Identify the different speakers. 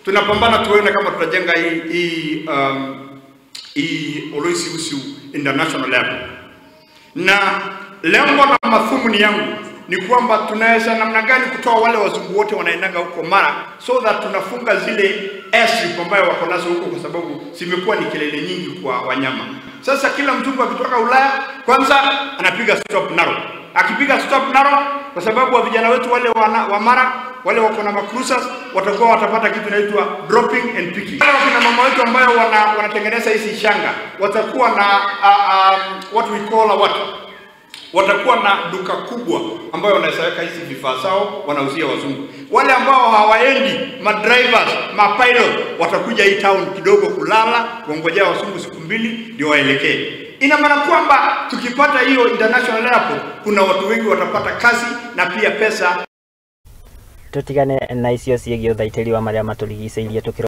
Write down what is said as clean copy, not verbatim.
Speaker 1: Tunapambana tuone kama tutajenga hii Oloisi Usiu International Airport. Na lengo na madhumuni yangu ni kwamba tunaweza namna gani kutoa wale wazungu wote wanaendaga huko Mara, so that tunafunga zile airstrip ambayo wako nazo huko, kwa sababu zimekuwa ni kelele nyingi kwa wanyama. Sasa kila mzungu akitoka Ulaya kwanza anapiga stop Narok. Akipiga stop Narok, kwa sababu wa vijana wetu wale wa Mara wale wako na macruisers watakuwa watapata kitu inaitwa dropping and picking. Wale wakina mama wetu ambayo wanatengeneza hizi shanga watakuwa na what we call a what watakuwa na duka kubwa ambayo wanaweza weka hizi vifaa zao, wanauzia wazungu. Wale ambao hawaendi, ma drivers, ma pilot watakuja hii town kidogo kulala, kuongojea wazungu siku 2 ndio waelekee. Ina maana kwamba tukipata hiyo international airport, kuna watu wengi watapata kazi na pia pesa.
Speaker 2: Tutigane na icio ciĩgiĩ ũthaitĩri wa marĩa matũrigicĩirie.